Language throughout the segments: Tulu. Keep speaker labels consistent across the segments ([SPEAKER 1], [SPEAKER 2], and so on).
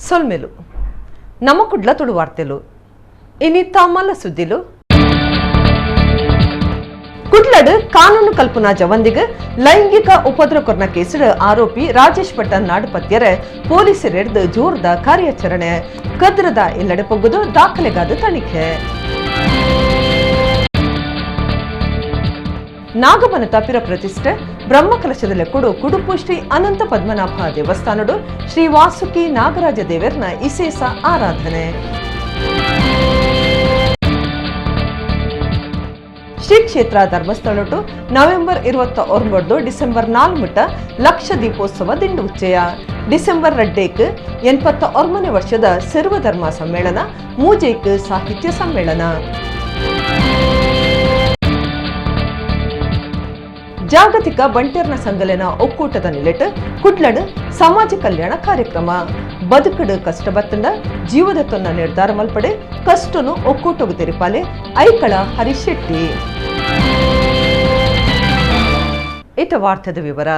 [SPEAKER 1] ಸೊಲ್ಮೆಲು. ನಮ್ಮ ಕುಡ್ಲ ತುಳು ವಾರ್ತೆಲು ಇನಿ ತಾಮಲ ಸುದ್ದಿಲು. ಕುಡ್ಲಡ್ ಕಾನೂನು ಕಲ್ಪನಾ ಜವಂದಿಗೆ ಲೈಂಗಿಕ ಉಪದ್ರ ಕೊರ್ನ ಕೇಸಿಡ್ ಆರೋಪಿ ರಾಜೇಶ್ ಭಟ್ಟನ್ ನಾಡುಪತ್ಯರೆ ಪೊಲೀಸರೆಡ್ದು ಜೋರ್ದ ಕಾರ್ಯಾಚರಣೆ. ಕದ್ರದ ಇಲ್ಲಡೆ ಪೊಗ್ಗುದು ದಾಖಲೆಗಾದ ತನಿಖೆ. ನಾಗಬನ ತಪಿರ ಪ್ರತಿಷ್ಠೆ ಬ್ರಹ್ಮಕಲಶದ ಲೆಕ್ಕಡು ಕುಡುಪು ಶ್ರೀ ಅನಂತ ಪದ್ಮನಾಭ ದೇವಸ್ಥಾನಡು ಶ್ರೀ ವಾಸುಕಿ ನಾಗರಾಜ ದೇವರ್ನ ಇಸೇಸ ಆರಾಧನೆ. ಶ್ರೀ ಕ್ಷೇತ್ರ ಧರ್ಮಸ್ಥಳಟು ನವೆಂಬರ್ 29 ಡಿಸೆಂಬರ್ 4 ಮುಟ್ಟ ಲಕ್ಷ ದೀಪೋತ್ಸವ ದಿಂಡು ಉಚ್ಚಯ. ಡಿಸೆಂಬರ್ 2 89ನೇ ವರ್ಷದ ಸರ್ವಧರ್ಮ ಸಮ್ಮೇಳನ, ಮೂಜೈಕ್ ಸಾಹಿತ್ಯ ಸಮ್ಮೇಳನ. ಜಾಗತಿಕ ಬಂಟೆರ್ನ ಸಂಘಲೆನ ಒಕ್ಕೂಟದ ನಿಲೆಟ್ ಕುಡ್ಲಡ್ ಸಮಾಜ ಕಲ್ಯಾಣ ಕಾರ್ಯಕ್ರಮ. ಬದುಕಡು ಕಷ್ಟ ಬತ್ತಂಡ ಜೀವದ ತೊನ್ನ ನಿರ್ಧಾರ ಮಲ್ಪಡೆ ಕಷ್ಟನು ಒಕ್ಕೂಟಗು ತೆರಿಪಾಲೆ ಐಕಳ ಹರೀಶ್ ಶೆಟ್ಟಿ. ಇತ ವಾರ್ತೆದ ವಿವರ.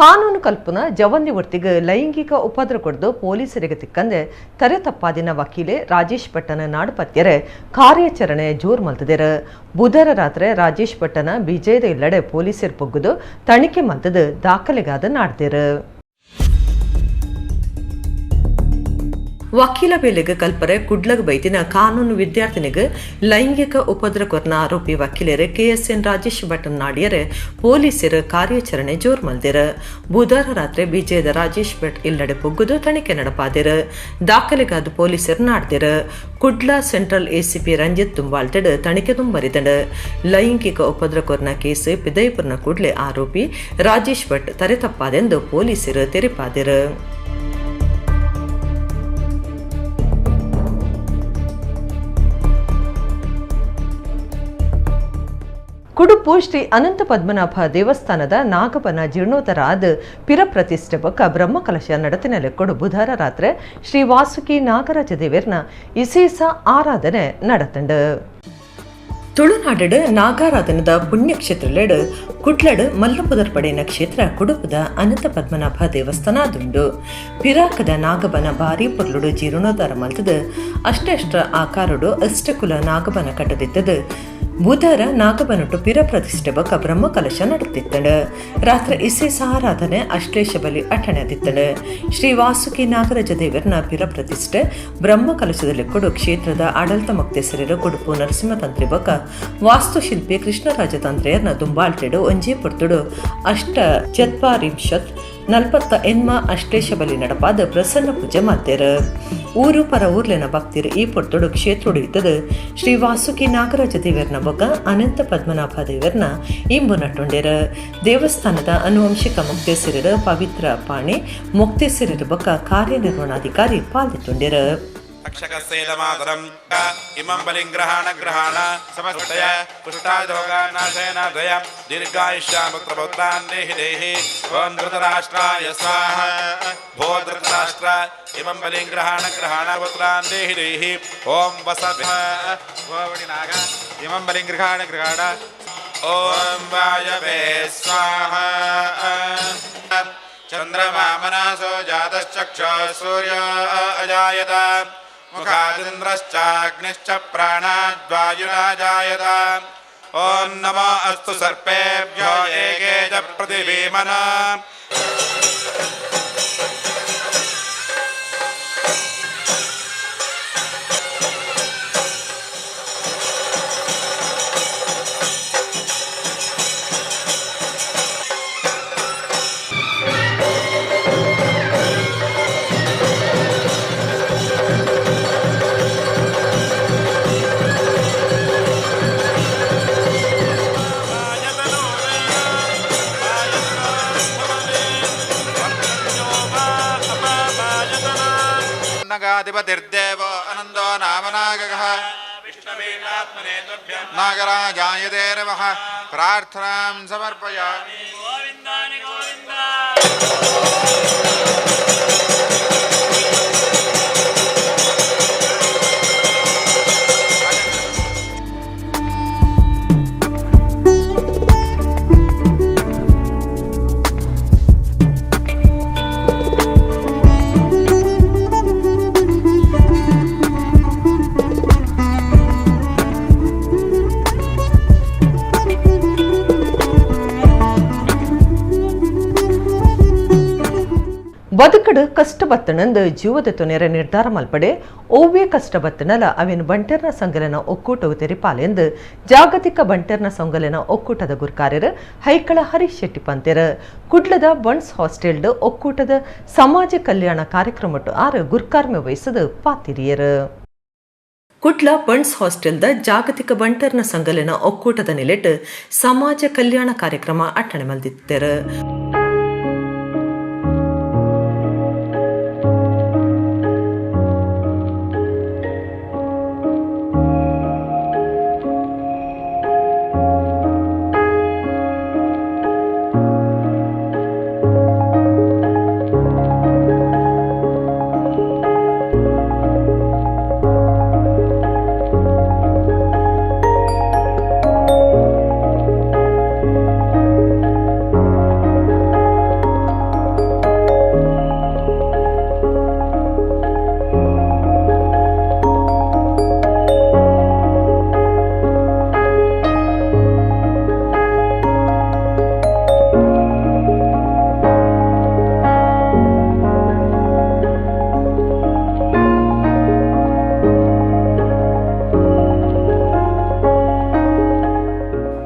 [SPEAKER 1] ಕಾನೂನು ಕಲ್ಪನಾ ಜವಂದಿ ವರ್ತಿಗೆ ಲೈಂಗಿಕ ಉಪದ್ರ ಕೊಡ್ದು ಪೊಲೀಸರಿಗೆ ತಿಕ್ಕಂದೆ ತರೆ ತಪ್ಪಾದಿನ ವಕೀಲೆ ರಾಜೇಶ್ ಭಟ್ಟನ ನಾಡುಪತ್ಯರೆ ಕಾರ್ಯಾಚರಣೆ ಜೋರ್ ಮಲ್ತದಿರು. ಬುಧವಾರ ರಾತ್ರಿ ರಾಜೇಶ್ ಭಟ್ಟನ ಬಿಜಯದ ಇಲ್ಲಡೆ ಪೊಲೀಸರು ಪೊಗ್ಗುದು ತನಿಖೆ ಮಲ್ತದು ದಾಖಲೆಗಾದ ನಾಡ್ದಿರು. ವಕೀಲ ಬೇಲೆಗೆ ಕಲ್ಪರೆ ಕುಡ್ಲಗ್ ಬೈದಿನ ಕಾನೂನು ವಿದ್ಯಾರ್ಥಿನಿಗೆ ಲೈಂಗಿಕ ಉಪದ್ರ ಕೊರ್ನ ಆರೋಪಿ ವಕೀಲರು ಕೆಎಸ್ಎನ್ ರಾಜೇಶ್ ಭಟ್ಟನ್ ನಾಡಿಯರೆ ಪೊಲೀಸರು ಕಾರ್ಯಾಚರಣೆ ಜೋರ್ ಮಲ್ದಿರು. ಬುಧವಾರ ರಾತ್ರಿ ಬಿಜಯದ ರಾಜೇಶ್ ಭಟ್ ಇಲ್ಲಡೆ ಪೊಗ್ಗುದು ತನಿಖೆ ನಡಪಾದಿರು. ದಾಖಲೆಗಾದ ಪೊಲೀಸರು ನಾಡ್ದಿರು. ಕುಡ್ಲ ಸೆಂಟ್ರಲ್ ಎಸಿಪಿ ರಂಜಿತ್ ದುಂಬಾಲ್ಟೆಡ್ ತನಿಖೆ ತುಂಬರಿದಂಡು. ಲೈಂಗಿಕ ಉಪದ್ರ ಕೊರ್ನ ಕೇಸ್ ಪಿದೈಪುರ್ನ ಕೂಡ್ಲೆ ಆರೋಪಿ ರಾಜೇಶ್ ಭಟ್ ತರೆ ತಪ್ಪಾದೆಂದು ಪೊಲೀಸರು ತೆರಿಪಾದಿರು. ಕುಡುಪು ಶ್ರೀ ಅನಂತ ಪದ್ಮನಾಭ ದೇವಸ್ಥಾನದ ನಾಗಬನ ಜೀರ್ಣೋದ್ಧಾರ ಆದ ಪಿರಪ್ರತಿಷ್ಠೆ ಬೊಕ್ಕ ಬ್ರಹ್ಮಕಲಶ ನಡತಿನ ಕೊಡು ಬುಧವಾರ ರಾತ್ರಿ ಶ್ರೀ ವಾಸುಕಿ ನಾಗರಾಜ ದೇವರ್ನ ಇಸೇಸ ಆರಾಧನೆ ನಡತಂಡು. ತುಳುನಾಡು ನಾಗಾರಾಧನದ ಪುಣ್ಯಕ್ಷೇತ್ರಲೆಡು ಕುಡ್ಲಡು ಮಲ್ಲಪುದರ್ ಪಡೆಯನ ಕ್ಷೇತ್ರ ಕುಡುಪುದ ಅನಂತ ಪದ್ಮನಾಭ ದೇವಸ್ಥಾನ ಅದುಂಡು. ಪಿರಾಕದ ನಾಗಬನ ಭಾರಿ ಪೊರ್ಲುಡು ಜೀರ್ಣೋದ್ಧಾರ ಮಲ್ತದು ಅಷ್ಟೆಷ್ಟ ಆಕಾರಡು ಅಷ್ಟಕುಲ ನಾಗಬನ ಕಟ್ಟದಿತ್ತದು. ಬುಧರ ನಾಗಬನಟು ಪಿರ ಪ್ರತಿಷ್ಠೆ ಬೊಕ್ಕ ಬ್ರಹ್ಮಕಲಶ ನಡತಿತ್ತಳು. ರಾತ್ರಿ ಇಸೇಸ ಆರಾಧನೆ ಅಶ್ಲೇಷ ಬಲಿ ಅಠಣೆ ಅದಿತ್ತಳು. ಶ್ರೀ ವಾಸುಕಿ ನಾಗರಾಜ ದೇವರನ ಪಿರ ಪ್ರತಿಷ್ಠೆ ಬ್ರಹ್ಮಕಲಶದಲ್ಲಿ ಕೊಡು ಕ್ಷೇತ್ರದ ಆಡಳಿತ ಮೊಕ್ತೇಸರರು ಕುಡುಪು ನರಸಿಂಹತಂತ್ರಿ ಬೊಕ್ಕ ವಾಸ್ತುಶಿಲ್ಪಿ ಕೃಷ್ಣರಾಜ ತಂತ್ರೆಯರ್ನ ದುಂಬಾಳ್ಟೆಡು ಒಂಜೇ ಪೊರ್ತುಡು ಅಷ್ಟ ಚತ್ವಾರಿಂಶತ್ ನಲ್ಪತ್ತ ಎನ್ಮ ಅಶ್ಲೇಷ ಬಲಿ ನಡಪಾದ ಪ್ರಸನ್ನ ಪೂಜೆ ಮಲ್ತೇರು. ಊರು ಪರ ಊರ್ಲೆನ ಭಕ್ತಿರು ಈ ಪೊರ್ತುಡು ಕ್ಷೇತ್ರೋಡು ಇತ್ತದು ಶ್ರೀ ವಾಸುಕಿ ನಾಗರಾಜ ದೇವರ್ನ ಬೊಕ್ಕ ಅನಂತ ಪದ್ಮನಾಭ ದೇವರ್ನ ಇಂಬು ನಟ್ಟುಂಡೇರು. ದೇವಸ್ಥಾನದ ಅನುವಂಶಿಕ ಮೊಕ್ತೇಸರರು ಪವಿತ್ರ ಪಾಣಿ ಮೊಕ್ತೇಸರರು ಬೊಕ್ಕ ಕಾರ್ಯನಿರ್ವಹಣಾಧಿಕಾರಿ ಪಾಲ್ದಿತ್ತುಂಡೇರು.
[SPEAKER 2] अक्षकस्येदमातरम् इमं बलिं ग्रहाण ग्रहाण समस्तय पुष्टादोगानाशयनादय दीर्घायुष्यामुत्रपौत्रान् देहि देहि. ॐ धृतराष्ट्राय स्वाहा. भो धृतराष्ट्र इमं बलिं ग्रहाण ग्रहाण पुत्रान् देहि देहि. ॐ वसभि
[SPEAKER 3] नाग इमं बलिं गृहाण गृहाण.
[SPEAKER 2] ॐ वायवे स्वाहा. चन्द्रमा मनसो जातश्चक्षो सूर्यो अजायत मुखादिन्द्रश्चाग्निश्च प्राणाद्वायुराजायत. ॐ नमो अस्तु सर्पेभ्यो एके च पृथिवीमना.
[SPEAKER 3] नागाधिपतिर्देवो अनन्दो नाम नागः नागराजाय ते नमः. प्रार्थनां समर्पयामि.
[SPEAKER 1] ಬದುಕಡು ಕಷ್ಟ ಬತ್ತಣಂದು ಜೀವದ ತೊನೆರೆ ನಿರ್ಧಾರ ಮಲ್ಪಡೆ ಒವ್ವೇ ಕಷ್ಟ ಬತ್ತಣಲ ಅವೇನು ಬಂಟೆರ್ನ ಸಂಘಲನ ಒಕ್ಕೂಟವು ತೆರಿಪಾಲೆಂದು ಜಾಗತಿಕ ಬಂಟೆರ್ನ ಸಂಘಲನ ಒಕ್ಕೂಟದ ಗುರ್ಕಾರ್ಯರು ಹೈಕಳ ಹರೀಶ್ ಶೆಟ್ಟಿ ಪಂತೆರು. ಕುಡ್ಲದ ಬಂಟ್ಸ್ ಹಾಸ್ಟೆಲ್ಡ್ ಒಕ್ಕೂಟದ ಸಮಾಜ ಕಲ್ಯಾಣ ಕಾರ್ಯಕ್ರಮಟ್ಟು ಆರು ಗುರ್ಕಾರ್ಮೆ ವಹಿಸದು ಪಾತಿರಿಯರು. ಕುಡ್ಲ ಬಂಟ್ಸ್ ಹಾಸ್ಟೆಲ್ದ ಜಾಗತಿಕ ಬಂಟರ್ನ ಸಂಘಲನ ಒಕ್ಕೂಟದ ನಿಲೆಟ್ ಸಮಾಜ ಕಲ್ಯಾಣ ಕಾರ್ಯಕ್ರಮ ಅಟ್ಟಣೆ ಮಲ್ದಿತ್ತೆರು.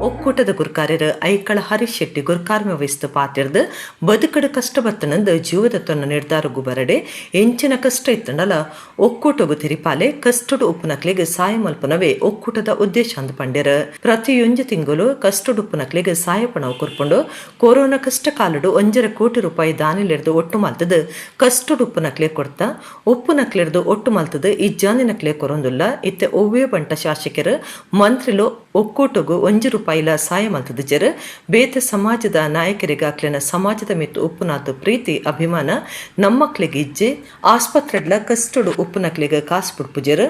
[SPEAKER 1] ಒಕ್ಕೂಟದ ಗುರ್ಕಾರ್ಯರು ಐಕಳ ಹರೀಶ್ ಶೆಟ್ಟಿ ಗುರ್ಕಾರ್ಮೆ ವಹಿಸಿದ ಪಾತಿರ್ದು ಬದುಕಡು ಕಷ್ಟ ಬತ್ತನಂದು ಜೀವದ ತೊನ್ನ ನಿರ್ಧಾರಗು ಬರಡೆ ಎಂಚಿನ ಕಷ್ಟ ಇತ್ತಂಡಲ ಒಕ್ಕೂಟಗು ತಿರಿಪಾಲೆ ಕಷ್ಟಡು ಉಪ್ಪುನಕ್ಲಿಗೆ ಸಾಯ ಮಲ್ಪನವೇ ಒಕ್ಕೂಟದ ಉದ್ದೇಶ ಅಂದು ಪಂಡ್ಯರು. ಪ್ರತಿಯೊಂದು ತಿಂಗಳು ಕಷ್ಟಡು ಉಪ್ಪುನಕ್ಲಿಗೆ ಸಾಯ ಪಣವು ಕೊರ್ಪುಂಡು ಕೊರೋನಾ ಕಷ್ಟ ಕಾಲಡು 1.5 ಕೋಟಿ ರೂಪಾಯಿ ದಾನಿಲಿರ್ದು ಒಟ್ಟು ಮಲ್ತದು ಕಷ್ಟಡು ಉಪ್ಪುನಕ್ಲೆ ಕೊಡ್ತಾ ಉಪ್ಪುನಕ್ಲಿರ್ದು ಒಟ್ಟು ಮಲ್ತದು ಇಜ್ಜಾನಿನಕ್ಲೆ ಕೊರೊಂದುಲ್ಲ. ಇತ್ತೆ ಒವ್ವೇ ಬಂಟ ಶಾಸಕರು ಮಂತ್ರಿಲು ಒಕ್ಕೂಟಗು 1 ರೂಪಾಯಿಲ ಸಾಯ ಮಲ್ತದ ಜರು ಬೇತೆ ಸಮಾಜದ ನಾಯಕರಿಗೆ ಅಕ್ಲೆನ ಸಮಾಜದ ಮಿತ್ತು ಉಪ್ಪುನಾತು ಪ್ರೀತಿ ಅಭಿಮಾನ ನಮ್ಮಕ್ಳಿಗೆ ಇಜ್ಜೆ ಆಸ್ಪತ್ರೆಡ್ಲ ಕಷ್ಟಡು ಉಪ್ಪುನಕ್ಲಿಗೆ ಕಾಸು ಪುಡ್ಪುಜರು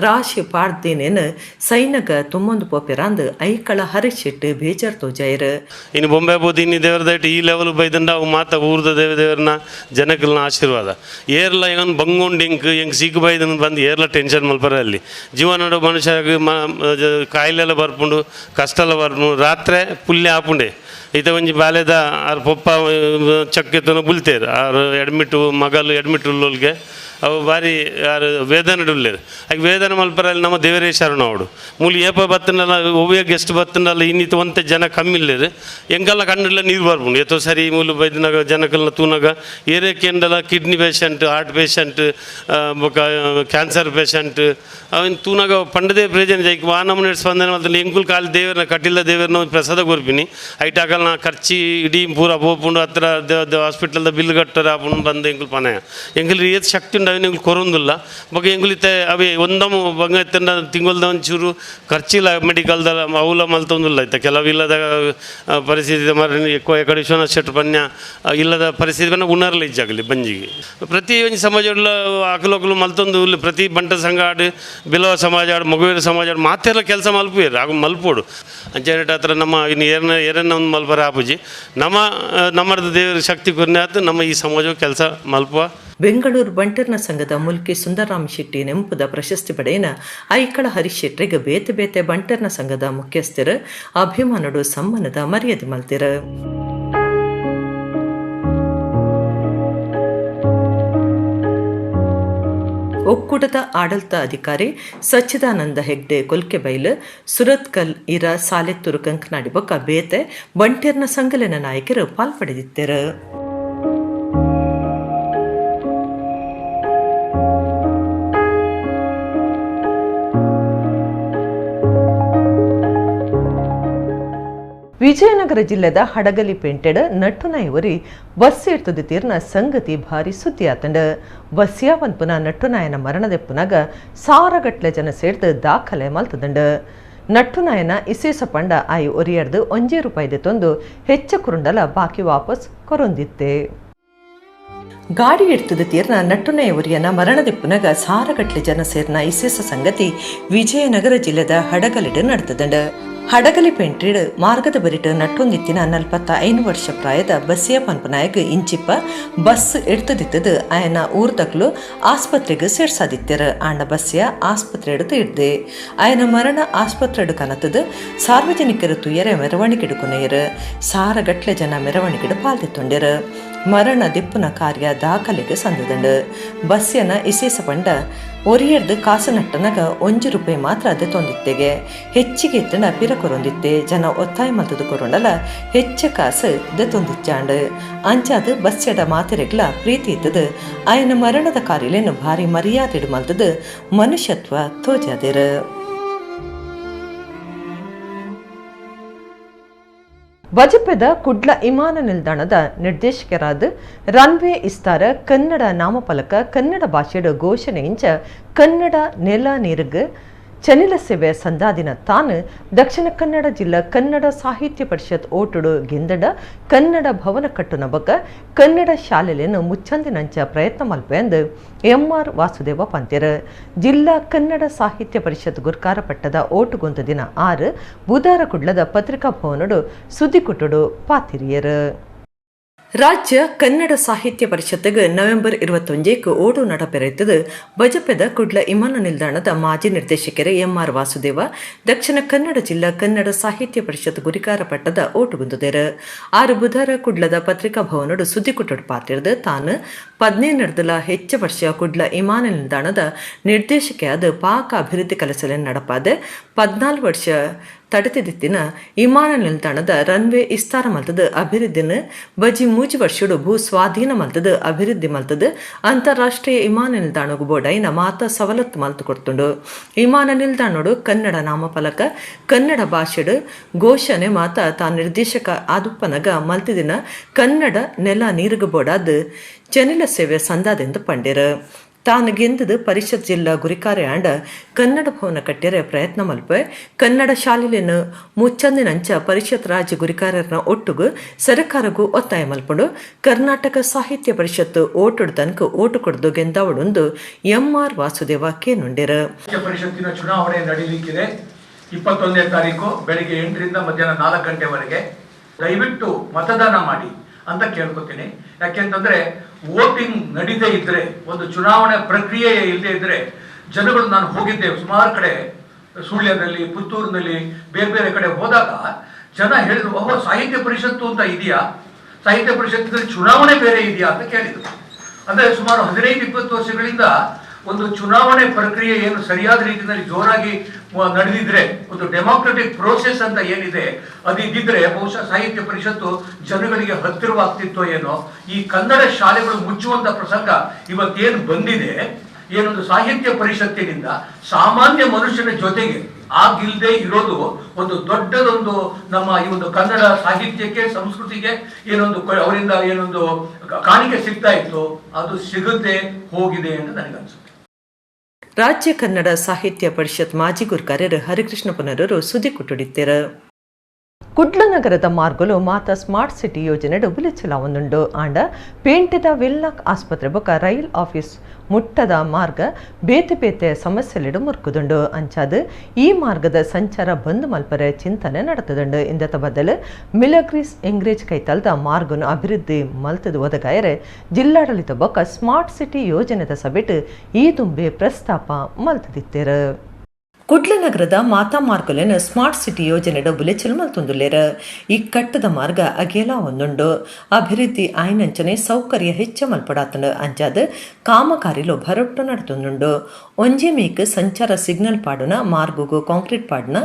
[SPEAKER 1] ರಾಶಿ ಪಾಡ್ದೇನೇನು ಸೈನಗ ತುಮ್ಮೊಂದು ಪೋಪೆರಾಂದು ಐಕಳ ಹರೀಶ್ ಶೆಟ್ಟಿ ಬೇಜಾರ್ ತೋಜಾಯರು.
[SPEAKER 4] ಇನ್ನು ಬೊಂಬೆ ಬೋದು ಇನ್ನು ದೇವರದೈಟ್ ಈ ಲೆವೆಲ್ ಬೈದಂಡ ಅವು ಮಾತ ಊರ್ದ ದೇವ ದೇವರನ್ನ ಜನಕಲ್ನ ಆಶೀರ್ವಾದ ಏರ್ಲ ಹೆಂಗ್ ಬಂಗೊಂಡು ಹೆಂಗೆ ಹೆಂಗೆ ಸೀಕು ಬೈದನ್ ಬಂದು ಏರ್ಲ ಟೆನ್ಷನ್ ಮಲ್ಪರ ಅಲ್ಲಿ ಜೀವನ ಮನುಷ್ಯ ಕಾಯಿಲೆಲ್ಲ ಬರ್ಪುಂಡು ಕಷ್ಟ ಎಲ್ಲ ಬರ್ಪುಂಡು ರಾತ್ರಿ ಪುಲ್ಯ ಆಪುಂಡೆ ಈತ ಒಂಜಿ ಬಾಲ್ಯದ ಆರ್ ಪೊಪ್ಪ ಚಕ್ಕೆತನ ಬುಲ್ತೇರು ಆರು ಎಡ್ಮಿಟ್ಟು ಮಗಲು ಎಡ್ಮಿಟ್ ಉಳ್ಳೋಲ್ಗೆ ಅವು ಭಾರಿ ಯಾರು ವೇದನೆ ಉಳ್ಳೇರು. ಆಗ ವೇದನೆ ಮಲ್ಪರಲ್ಲಿ ನಮ್ಮ ದೇವರೇ ಶರಣ ಅವಡು ಮೂಲಿ ಏಪ ಬತ್ತನಲ್ಲ ಒವ್ವೇ ಗೆಸ್ಟ್ ಬತ್ತನಲ್ಲ ಇನ್ನಿತ ಒಂತೆ ಜನ ಕಮ್ಮಿ ಇಲ್ಲೇರು ಎಂಗೆಲ್ಲ ಕಣ್ಣುಲ್ಲ ನೀರು ಬರ್ಪುಂಡು ಎತ್ತೋ ಸರಿ ಮೂಲು ಬೈದಿನಾಗ ಜನಕಲ್ನ ತೂನಾಗ ಏರೇ ಕೆಂಡಲ kidney patient heart patient ಬೊಕ ಕ್ಯಾನ್ಸರ್ ಪೇಷಂಟ್ ಅವನ್ ತೂನಾಗ ಪಂಡದೇ ಪ್ರಯೋಜನ ಜೈಕ್ ವಾ ನಮೂನೆ ಸ್ಪಂದನೆ ಮಲ್ತಂಡ ಎಂಕುಲ್ ಕಾಲಿ ದೇವರನ್ನ ಕಟ್ಟಿಲ್ಲ ದೇವರನ್ನ ಒಂದು ಪ್ರಸಾದ ಕೊರ್ಪಿನಿ ಐಟಾಕಲ್ನ ಖರ್ಚಿ ಇಡೀ ಪೂರ ಪೋಪುಂಡು ಹತ್ರ ಹಾಸ್ಪಿಟಲ್ದ ಬಿಲ್ ಕಟ್ಟರ ಆಪುಂಡು ಬಂದು ಎಂಕುಲ್ ಪನಯ ಎಂಕುಲ್ ಏತ್ ಶಕ್ತಿ ಉಂಡು ಅವಿನ ಎಂಕುಲ್ ಕೊರೊಂದುಲ್ಲ ಬೊಕ ಎಂಕುಲ್ ಇತ್ತೆ ಅವೇ ಒಂದಮು ಬಂಗ ಇತ್ತಂಡ ತಿಂಗೊಲ್ದ ಒಂಚೂರು ಖರ್ಚಿಲ್ಲ ಮೆಡಿಕಲ್ದ ಅವುಲ ಮಲ್ತೊಂದುಲ್ಲ ಇತ್ತ ಕೆಲವು ಇಲ್ಲದ ಪರಿಸ್ಥಿತಿ ಮರ ఎక్కువ ಎಕಡೆ ವಿಶ್ವನಾಥ್ ಶೆಟ್ರು ಪನ್ಯ ಇಲ್ಲದ ಪರಿಸ್ಥಿತಿ ಪನ್ನ ಉಣರ್ಲ ಇಜ್ಜಾಗಲಿ ಬಂಜಿಗೆ ಪ್ರತಿ ಒಂಜಿ ಸಮಾಜ ಅಕಲೊಕಲು ಮಲ್ತೊಂದು ಉಲ್ಲೆ ಪ್ರತಿ ಬಂಟ ಸಂಘ ಆಡು ಬಿಲವ ಸಮಾಜ ಆಡು ಮಗುವೀರ ಸಮಾಜ ಆಡು ಮಾತೆಲ್ಲ ಕೆಲಸ ಮಲ್ಪುವೆರ್ ಆಗ ಮಲ್ಪೋಡು ಅಂಚೆನೆಟ್ ಹತ್ರ ನಮ್ಮ ಇನ್ನು ಏರನ ಏರನ್ನ ಒಂದು ಮಲ್ಪರ ಆಪುಜಿ ನಮ್ಮ ನಮ್ಮರ್ದ ದೇವರ ಶಕ್ತಿ ಕೊರ್ನೆ ಆತು ನಮ್ಮ ಈ ಸಮಾಜ ಕೆಲಸ ಮಲ್ಪುವ.
[SPEAKER 1] ಬೆಂಗಳೂರು ಬಂಟರ್ನ ಸಂಘದ ಮುಲ್ಕಿ ಸುಂದರರಾಮ್ ಶೆಟ್ಟಿ ನೆಂಪುದ ಪ್ರಶಸ್ತಿ ಪಡೆಯನ ಐಕಳ ಹರೀಶ್ ಶೆಟ್ಟಿಗೆ ಬೇತೆ ಬೇತೆ ಬಂಟರ್ನ ಸಂಘದ ಮುಖ್ಯಸ್ಥರು ಅಭಿಮಾನಡು ಸಮ್ಮಾನದ ಮರ್ಯಾದೆ ಮಲ್ತಿರು. ಒಕ್ಕೂಟದ ಆಡಳಿತ ಅಧಿಕಾರಿ ಸಚ್ಚಿದಾನಂದ ಹೆಗ್ಡೆ ಕೊಲ್ಕೆಬೈಲು ಸುರತ್ಕಲ್ ಇರ ಸಾಲೆತ್ತೂರು ಕಂಕನಾಡಿ ಬೊಕ್ಕ ಬೇತೆ ಬಂಟೆರ್ನ ಸಂಘಲನ ನಾಯಕರು ಪಾಲ್ಪಡೆದಿದ್ದರು. ವಿಜಯನಗರ ಜಿಲ್ಲೆದ ಹಡಗಲಿ ಪೇಂಟೆಡ್ ನಟ್ಟುನಾಯಿ ಬಸ್ ಎರ್ತದ ತೀರ್ನ ಸಂಗತಿ ಭಾರಿ ಸುದ್ದಿ ಆತಂಡ. ಬಸ್ಯಾವನ್ಪುನ ನಟ್ಟುನಾಯನ ಮರಣದೆಪ್ಪುನಾಗ ಸಾರಗಟ್ಲೆ ಜನ ಸೇರ್ದು ದಾಖಲೆ ಮಲ್ತದಂಡ. ನಟ್ಟುನಾಯನ ಇಸೇಸ ಪಂಡ ಆಯಿ ಒರಿಯರ್ದು 1 ರೂಪಾಯಿದೆ ತೊಂದು ಹೆಚ್ಚ ಕುರುಂಡಲ ಬಾಕಿ ವಾಪಸ್ ಕೊರೊಂದಿತ್ತೆ. ಗಾಡಿ ಎಡ್ತದ ತೀರ್ನ ನಟ್ಟುನಾಯ ಒರಿಯನ ಮರಣದೆಪ್ಪುನಗ ಸಾರಗಟ್ಲೆ ಜನ ಸೇರ್ನ ಇಸೇಸ ಸಂಗತಿ ವಿಜಯನಗರ ಜಿಲ್ಲೆದ ಹಡಗಲಿಡ್ ನಡ್ತದಂಡ. ಹಡಗಲಿ ಪೆಂಟ್ರಿಡ್ ಮಾರ್ಗದ ಬರಿಟ ನಟ್ಟೊಂದಿತ್ತಿನ 45 ವರ್ಷ ಪ್ರಾಯದ ಬಸ್ಸಿಯ ಪನ್ಪನಾಯಕ್ ಇಂಚಿಪ್ಪ ಬಸ್ ಎಡ್ತದಿತ್ತದು ಆಯನ ಊರ್ದಕ್ಲು ಆಸ್ಪತ್ರೆಗೆ ಸೇರ್ಸಾದಿತ್ತರ. ಆಂಡ ಬಸ್ಸಿಯ ಆಸ್ಪತ್ರೆ ಎಡ್ದು ಇಡ್ದೆ ಆಯನ ಮರಣ ಆಸ್ಪತ್ರೆ ಕನತದು ಸಾರ್ವಜನಿಕರು ತುಯರೆ ಮೆರವಣಿಗೆಡು ಕೊನೆಯರು ಸಾರಗಟ್ಲೆ ಜನ ಮೆರವಣಿಗೆಡು ಪಾಲ್ದಿತ್ತೊಂಡೆರು. ಮರಣ ದೆಪ್ಪುನ ಕಾರ್ಯ ದಾಖಲೆಗೆ ಸಂದದಂಡು. ಬಸ್ಯನ ಇಸೇಸ ಪಂಡ ಒರಿಯರ್ದು ಕಾಸು ನಟ್ಟನಗ 1 ರೂಪಾಯಿ ಮಾತ್ರ ಅದೇ ತೊಂದಿತ್ತೆಗೆ ಹೆಚ್ಚಿಗೆ ಎತ್ತನ ಪಿರ ಕೊರೊಂದಿತ್ತೆ. ಜನ ಒತ್ತಾಯ ಮಲ್ತದು ಕೊರೊಂಡಲ ಹೆಚ್ಚ ಕಾಸು ದೆ ತೊಂದಿಚ್ಚಾಂಡು. ಅಂಚಾದ ಬಸ್ಯಡ ಮಾತೆರೆಗ್ಲ ಪ್ರೀತಿ ಇತ್ತದು. ಆಯನ ಮರಣದ ಕಾರ್ಯಲೇನು ಭಾರಿ ಮರ್ಯಾದೆಡು ಮಲ್ತದು ಮನುಷ್ಯತ್ವ ತೋಜಾದಿರು. ಬಜಪೆದ ಕುಡ್ಲ ವಿಮಾನ ನಿಲ್ದಾಣದ ನಿರ್ದೇಶಕರಾದ ರನ್ವೇ ಇಸ್ತಾರ ಕನ್ನಡ ನಾಮಫಲಕ ಕನ್ನಡ ಭಾಷೆಯ ಘೋಷಣೆ ಇಂಚ ಕನ್ನಡ ನೆಲ ನೀರುಗ್ ಚನಿಲ ಸೇವೆ ಸಂದಾದಿನ ತಾನು ದಕ್ಷಿಣ ಕನ್ನಡ ಜಿಲ್ಲಾ ಕನ್ನಡ ಸಾಹಿತ್ಯ ಪರಿಷತ್ ಓಟುಡು ಗೆಂದಡ ಕನ್ನಡ ಭವನ ಕಟ್ಟುನ ಬೊಕ್ಕ ಕನ್ನಡ ಶಾಲೆಯನ್ನು ಮುಚ್ಚಂದಿನಂಚ ಪ್ರಯತ್ನ ಮಲ್ಪೆಂದು ಎಂ.ಆರ್. ವಾಸುದೇವ ಪಂತೆರು. ಜಿಲ್ಲಾ ಕನ್ನಡ ಸಾಹಿತ್ಯ ಪರಿಷತ್ ಗುರ್ಕಾರ ಪಟ್ಟದ ಓಟುಗೊಂತ ದಿನ 6 ಬುಧಾರ ಕುಡ್ಲದ ಪತ್ರಿಕಾ ಭವನಡು ಸುದ್ದಿಕುಟುಡು ಪಾತಿರಿಯರು. ರಾಜ್ಯ ಕನ್ನಡ ಸಾಹಿತ್ಯ ಪರಿಷತ್ತಿಗೆ ನವೆಂಬರ್ 21ಕ್ಕೆ ಓಟು ನಡಪೆರೆಯುತ್ತದೆ. ಬಜಪೆದ ಕುಡ್ಲ ವಿಮಾನ ನಿಲ್ದಾಣದ ಮಾಜಿ ನಿರ್ದೇಶಕರು ಎಂ.ಆರ್. ವಾಸುದೇವ ದಕ್ಷಿಣ ಕನ್ನಡ ಜಿಲ್ಲಾ ಕನ್ನಡ ಸಾಹಿತ್ಯ ಪರಿಷತ್ ಗುರಿಕಾರ ಪಟ್ಟದ ಓಟುಗುಂದುದೇರು. 6 ಬುಧವಾರ ಕುಡ್ಲದ ಪತ್ರಿಕಾ ಭವನಡು ಸುದ್ದಿಕುಟುಡು ಪಾತಿರ್ದು ತಾನು 15 ಹೆಚ್ಚು ವರ್ಷ ಕುಡ್ಲ ವಿಮಾನ ನಿಲ್ದಾಣದ ನಿರ್ದೇಶಕಿಯಾದ ಪಾಕ ಅಭಿವೃದ್ಧಿ ಕೆಲಸಗಳನ್ನು ನಡಪಾದೆ 14 ವರ್ಷ ತಡೆತಿದಿತ್ತಿನ ವಿಮಾನ ನಿಲ್ದಾಣದ ರನ್ವೇ ವಿಸ್ತಾರ ಮಲ್ತದ ಅಭಿವೃದ್ಧಿನ ಬಜಿ 3 ವರ್ಷಡು ಭೂ ಸ್ವಾಧೀನ ಮಲ್ತದ ಅಭಿವೃದ್ಧಿ ಮಲ್ತದ ಅಂತಾರಾಷ್ಟ್ರೀಯ ವಿಮಾನ ನಿಲ್ದಾಣಗು ಬೋಡೈನ ಮಾತ ಸವಲತ್ತು ಮಲ್ತು ಕೊಡ್ತುಂಡು. ವಿಮಾನ ನಿಲ್ದಾಣಡು ಕನ್ನಡ ನಾಮಫಲಕ ಕನ್ನಡ ಭಾಷೆಡು ಘೋಷಣೆ ಮಾತ ತಾ ನಿರ್ದೇಶಕ ಆದುಪ್ಪನಗ ಮಲ್ತಿದಿನ ಕನ್ನಡ ನೆಲ ನೀರುಗು ಬೋಡಾದ ಚೆನಿಲ ಸೇವೆ ಸಂದಾದೆಂದು ಪಂಡಿರು. ತಾನು ಗೆಂದದು ಪರಿಷತ್ ಜಿಲ್ಲಾ ಗುರಿಕಾರೆ ಆಂಡ ಕನ್ನಡ ಭವನ ಕಟ್ಟಿರೆ ಪ್ರಯತ್ನ ಮಲ್ಪೆ ಕನ್ನಡ ಶಾಲೆಯನ್ನು ಮುಚ್ಚಂದಿನಂಚ ಪರಿಷತ್ ರಾಜ್ಯ ಗುರಿಕಾರರನ್ನ ಒಟ್ಟುಗು ಸರ್ಕಾರಗೂ ಒತ್ತಾಯ ಮಲ್ಪಡು ಕರ್ನಾಟಕ ಸಾಹಿತ್ಯ ಪರಿಷತ್ ಓಟುಡು ತನಕ ಓಟು ಕೊಡ್ದು ಗೆಂದಾವಡೊಂದು ಎಂ.ಆರ್. ವಾಸುದೇವ ಕೇನುಂಡಿರು.
[SPEAKER 5] ಪರಿಷತ್ತಿನ ಚುನಾವಣೆ ನಡೀಲಿಕ್ಕಿದೆ 21ನೇ ತಾರೀಕು ಬೆಳಿಗ್ಗೆ 8ರಿಂದ ಮಧ್ಯಾಹ್ನ 4 ಗಂಟೆವರೆಗೆ. ದಯವಿಟ್ಟು ಮತದಾನ ಮಾಡಿ ಅಂತ ಕೇಳ್ಕೊತೀನಿ. ಯಾಕೆಂತಂದ್ರೆ ವೋಟಿಂಗ್ ನಡೀದೇ ಇದ್ರೆ, ಒಂದು ಚುನಾವಣೆ ಪ್ರಕ್ರಿಯೆ ಇಲ್ಲದೆ ಇದ್ರೆ ಜನಗಳು, ನಾನು ಹೋಗಿದ್ದೆ ಸುಮಾರು ಕಡೆ, ಸುಳ್ಯದಲ್ಲಿ, ಪುತ್ತೂರಿನಲ್ಲಿ, ಬೇರೆ ಬೇರೆ ಕಡೆ ಹೋದಾಗ ಜನ ಹೇಳಿದ್ರು, ಓಹೋ ಸಾಹಿತ್ಯ ಪರಿಷತ್ತು ಅಂತ ಇದೆಯಾ, ಸಾಹಿತ್ಯ ಪರಿಷತ್ತಿನಲ್ಲಿ ಚುನಾವಣೆ ಬೇರೆ ಇದೆಯಾ ಅಂತ ಕೇಳಿದ್ರು. ಅಂದ್ರೆ ಸುಮಾರು 15-20 ವರ್ಷಗಳಿಂದ ಒಂದು ಚುನಾವಣೆ ಪ್ರಕ್ರಿಯೆ ಏನು ಸರಿಯಾದ ರೀತಿಯಲ್ಲಿ ಜೋರಾಗಿ ನಡೆದಿದ್ರೆ, ಒಂದು ಡೆಮೋಕ್ರೆಟಿಕ್ ಪ್ರೋಸೆಸ್ ಅಂತ ಏನಿದೆ ಅದು ಇದ್ದಿದ್ರೆ ಬಹುಶಃ ಸಾಹಿತ್ಯ ಪರಿಷತ್ತು ಜನಗಳಿಗೆ ಹತ್ತಿರವಾಗ್ತಿತ್ತೋ ಏನೋ. ಈ ಕನ್ನಡ ಶಾಲೆಗಳು ಮುಚ್ಚುವಂತ ಪ್ರಸಂಗ ಇವತ್ತೇನು ಬಂದಿದೆ, ಏನೊಂದು ಸಾಹಿತ್ಯ ಪರಿಷತ್ತಿನಿಂದ ಸಾಮಾನ್ಯ ಮನುಷ್ಯನ ಜೊತೆಗೆ ಆಗಿಲ್ಲದೆ ಇರೋದು ಒಂದು ದೊಡ್ಡದೊಂದು ನಮ್ಮ ಈ ಒಂದು ಕನ್ನಡ ಸಾಹಿತ್ಯಕ್ಕೆ, ಸಂಸ್ಕೃತಿಗೆ ಏನೊಂದು ಅವರಿಂದ ಏನೊಂದು ಕಾಣಿಕೆ ಸಿಗ್ತಾ ಇತ್ತು, ಅದು ಸಿಗುತ್ತೆ ಹೋಗಿದೆ ಅಂತ ನನಗನ್ಸುತ್ತೆ.
[SPEAKER 1] ರಾಜ್ಯ ಕನ್ನಡ ಸಾಹಿತ್ಯ ಪರಿಷತ್ ಮಾಜಿ ಗುರುಕಾರ್ಯರು ಹರಿಕೃಷ್ಣ ಪುನರರು ಸುದ್ದಿ ಕುಟ್ಟುಡಿತ್ತೆರು. ಕುಡ್ಲ ನಗರದ ಮಾರ್ಗಲು ಮಾತಾ ಸ್ಮಾರ್ಟ್ ಸಿಟಿ ಯೋಜನೆ ಬುಲೆಚಲಾವೊಂದುಂಡು. ಆಂಡ ಪೇಂಟೆದ ವೆಲ್ಲಾಕ್ ಆಸ್ಪತ್ರೆ ಬೊಕ ರೈಲ್ ಆಫೀಸ್ ಮುಟ್ಟದ ಮಾರ್ಗ ಬೇತೆ ಬೇತೆ ಸಮಸ್ಯೆಲೆಡು ಮುರ್ಕುದುಂಡು. ಅಂಚಾದ ಈ ಮಾರ್ಗದ ಸಂಚಾರ ಬಂದ್ ಮಲ್ಪರೆ ಚಿಂತನೆ ನಡೆತದುಂಡು. ಇಂದತ ಬದಲು ಮಿಲಗ್ರೀಸ್ ಎಂಗ್ರೇಜ್ ಕೈತಲ್ದ ಮಾರ್ಗನು ಅಭಿವೃದ್ಧಿ ಮಲ್ತದ ಒದಗಾಯರೆ ಜಿಲ್ಲಾಡಳಿತ ಬೊಕ ಸ್ಮಾರ್ಟ್ ಸಿಟಿ ಯೋಜನೆದ ಸಭೆಟ್ ಈ ತುಂಬೆ ಪ್ರಸ್ತಾಪ ಮಲ್ತದಿತ್ತೆರು. ಕುಡ್ಲ ನಗರದ ಮಾತಾ ಮಾರ್ಗಲೇನು ಸ್ಮಾರ್ಟ್ ಸಿಟಿ ಯೋಜನೆಡು ಬುಲೆಚಲ್ ಮಲ್ತೊಂದುಲ್ಲೆರ್. ಈ ಕಟ್ಟದ ಮಾರ್ಗ ಅಗೇಲ ಒಂದುಂಡು. ಅಭಿವೃದ್ಧಿ ಆಯ್ನಂಚನೆ ಸೌಕರ್ಯ ಹೆಚ್ಚ ಮಲ್ಪಡಾತಂಡು. ಅಂಚಾದ ಕಾಮಗಾರಿಲು ಭರೊಟ್ಟು ನಡತೊಂದುಂಡು. ಒಂಜೆ ಮೇಕ್ ಸಂಚಾರ ಸಿಗ್ನಲ್ ಪಾಡುನ, ಮಾರ್ಗಗು ಕಾಂಕ್ರೀಟ್ ಪಾಡುನ,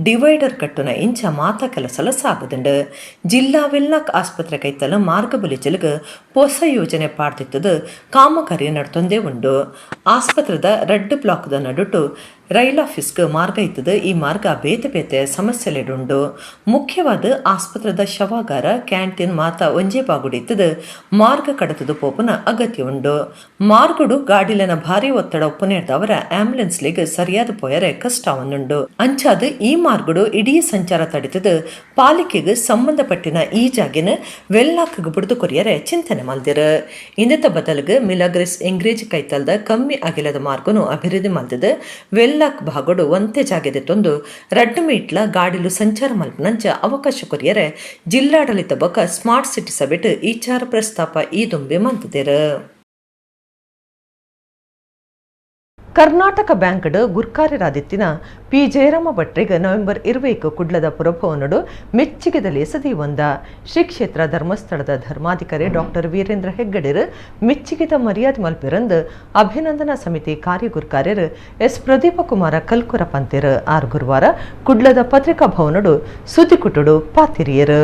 [SPEAKER 1] ಡಿವೈಡರ್ ಕಟ್ಟುನ ಇಂಚ ಮಾತಾ ಕೆಲಸಲ ಸಾಗುದುಂಡು. ಜಿಲ್ಲಾ ವೆಲ್ಲಾಕ್ ಆಸ್ಪತ್ರೆ ಕೈತಲ ಮಾರ್ಗ ಬುಲೆಚಲ್ಗ್ ಪೊಸ ಯೋಜನೆ ಪಾಡ್ದಿತ್ತದು ಕಾಮಗಾರಿ ನಡ್ತೊಂದೇ ಉಂಡು. ಆಸ್ಪತ್ರೆದ ರಡ್ಡ್ ಬ್ಲಾಕ್ದ ನಡುಟು ರೈಲ್ ಆಫೀಸ್ಗೆ ಮಾರ್ಗ ಇತ್ತದ. ಈ ಮಾರ್ಗ ಬೇತೆ ಬೇತೆ ಸಮಸ್ಯೆಲೆಡುಂಡು. ಮುಖ್ಯವಾದ ಆಸ್ಪತ್ರೆದ ಶವಾಗಾರ, ಕ್ಯಾಂಟೀನ್ ಮಾತ ಒಂಜೇ ಬಾಗುಡಿ ಇತ್ತದ ಮಾರ್ಗ ಕಡತದ ಪೋಪುನ ಅಗತ್ಯ ಉಂಡು. ಮಾರ್ಗಡು ಗಾಡಿಲನ ಭಾರಿ ಒತ್ತಡ ಉಪ್ಪುನೇರ್ದವರ ಆಂಬ್ಯುಲೆನ್ಸ್ ಲಿಗ್ ಸರಿಯಾದ ಪೋಯರೆ ಕಷ್ಟ ಒಂದುಂಡು. ಅಂಚಾದ ಈ ಮಾರ್ಗಡು ಇಡೀ ಸಂಚಾರ ತಡಿತದ ಪಾಲಿಕೆಗೆ ಸಂಬಂಧಪಟ್ಟಿನ ಈ ಜಾಗಿನ ವೆಲ್ಲಾಕ್ ಬುಡ್ದು ಕೊರಿಯರೆ ಚಿಂತನೆ ಮಲ್ದಿರ. ಇಂದತ ಬದಲಿಗೆ ಮಿಲಾಗ್ರಿಸ್ ಎಂಗ್ರೇಜ್ ಕೈತಲ್ದ ಕಮ್ಮಿ ಅಗಿಲದ ಮಾರ್ಗನು ಅಭಿವೃದ್ಧಿ ಮಲ್ದದ ವೆಲ್ಲಾಕ್ ಭಾಗಡು ಒಂತೆ ಜಾಗೆದೆ ತೊಂದು ರಡ್ಡು ಮೀಟ್ಲ ಗಾಡಿಲು ಸಂಚಾರ ಮಲ್ಪನಂಚ ಅವಕಾಶ ಕೊರಿಯರೆ ಜಿಲ್ಲಾಡಳಿತ ಬೊಕ ಸ್ಮಾರ್ಟ್ ಸಿಟಿ ಸಭೆಟ್ ಈಚಾರ ಪ್ರಸ್ತಾಪ ಈ ದುಂಬೆ ಮಲ್ತದೆರ್. Karnataka ಬ್ಯಾಂಕ್ಡ್ ಗುರ್ಕಾರ್ಯರಾದಿತ್ತಿನ P Jayarama ಭಟ್ರಿಗೆ November 21 ಕುಡ್ಲದ ಪುರಭವನಡು ಮೆಚ್ಚಿಗೆದಲ್ಲಿ ಸದಿವಂದ ಶ್ರೀ ಕ್ಷೇತ್ರ ಧರ್ಮಸ್ಥಳದ ಧರ್ಮಾಧಿಕಾರಿ ಡಾಕ್ಟರ್ ವೀರೇಂದ್ರ ಹೆಗ್ಗಡೆರು ಮೆಚ್ಚಿಗೆದ ಮರ್ಯಾದೆ ಮಲ್ಪಿರಂದು ಅಭಿನಂದನಾ ಸಮಿತಿ ಕಾರ್ಯಗುರ್ಕಾರ್ಯರು ಎಸ್ ಪ್ರದೀಪ ಕುಮಾರ ಕಲ್ಕುರ ಪಂತೆರು. ಆರ್ ಗುರುವಾರ ಕುಡ್ಲದ ಪತ್ರಿಕಾ ಭವನಡು ಸುದ್ದಿಕುಟುಡು ಪಾತಿರಿಯರು.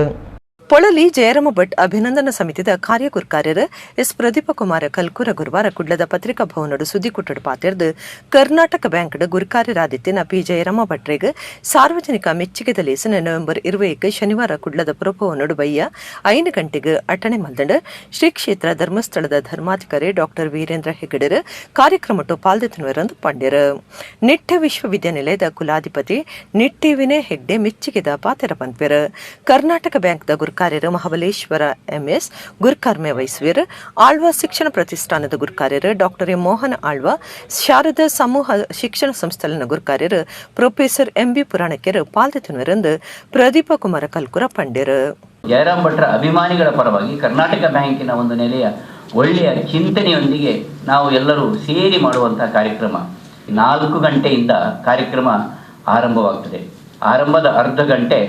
[SPEAKER 1] ಪೊಳಲಿ ಜಯರಾಮ ಭಟ್ ಅಭಿನಂದನಾ ಸಮಿತಿದ ಕಾರ್ಯಗುರ್ಕಾರ್ಯರು ಎಸ್ ಪ್ರದೀಪ ಕುಮಾರ ಕಲ್ಕುರ ಗುರುವಾರ ಕುಡ್ಲದ ಪತ್ರಿಕಾ ಭವನಡು ಸುದ್ದಿಕುಟ್ಟಡು ಪಾತಿರ್ದು ಕರ್ನಾಟಕ ಬ್ಯಾಂಕ್ಡ್ ಗುರುಕಾರ್ಯರಾದಿತ್ತಿನ ಪಿ ಜಯರಾಮ ಭಟ್ರಿಗೆ ಸಾರ್ವಜನಿಕ ಮೆಚ್ಚುಗೆದ ಲೇಸನ ನವೆಂಬರ್ 21 ಶನಿವಾರ ಕುಡ್ಲದ ಪುರಭವನಡು ಬಯ್ಯ 5 ಗಂಟೆಗೆ ಅಟ್ಟಣೆ ಮಲ್ದಂಡು ಶ್ರೀ ಕ್ಷೇತ್ರ ಧರ್ಮಸ್ಥಳದ ಧರ್ಮಾಧಿಕಾರಿ ಡಾಕ್ಟರ್ ವೀರೇಂದ್ರ ಹೆಗ್ಗಡೆರು ಕಾರ್ಯಕ್ರಮಟ್ಟು ಪಾಲ್ದೆತನುವರಂದು ಪಂಡ್ಯರು. ನಿಟ್ಟೆ ವಿಶ್ವವಿದ್ಯಾನಿಲಯದ ಕುಲಾಧಿಪತಿ ನಿಟ್ಟೆ ವಿನಯ್ ಹೆಗ್ಡೆ ಮೆಚ್ಚುಗೆದ ಪಾತೆರ ಪನ್ಪೆರು. ಕರ್ನಾಟಕ ಬ್ಯಾಂಕ್ದ ಗುರುಕಾರ್ಯರು ಮಹಾಬಲೇಶ್ವರ ಎಂಎಸ್ ಗುರುಕಾರ್ಮೆ ವಹಿಸುವರು. ಆಳ್ವ ಶಿಕ್ಷಣ ಪ್ರತಿಷ್ಠಾನದ ಗುರುಕಾರ್ಯರು ಡಾಕ್ಟರ್ ಎಂ ಮೋಹನ್ ಆಳ್ವ, ಶಾರದಾ ಸಮೂಹ ಶಿಕ್ಷಣ ಸಂಸ್ಥೆಯ ಗುರುಕಾರ್ಯರು ಪ್ರೊಫೆಸರ್ ಎಂಬಿ ಪುರಾಣಕ್ಯರು ಪಾಲ್ದೆತನುವರೆಂದು ಪ್ರದೀಪ ಕುಮಾರ ಕಲ್ಕುರ ಪಂಡ್ಯರು.
[SPEAKER 6] ಜಯರಾಮ್ ಭಟ್ರ ಅಭಿಮಾನಿಗಳ ಪರವಾಗಿ ಕರ್ನಾಟಕ ಬ್ಯಾಂಕಿನ ಒಂದು ನೆಲೆಯ ಒಳ್ಳೆಯ ಚಿಂತನೆಯೊಂದಿಗೆ ನಾವು ಎಲ್ಲರೂ ಸೇರಿ ಮಾಡುವಂತಹ ಕಾರ್ಯಕ್ರಮ 4 ಗಂಟೆಯಿಂದ ಕಾರ್ಯಕ್ರಮ ಆರಂಭವಾಗ್ತದೆ. ಆರಂಭದ ಅರ್ಧ ಗಂಟೆ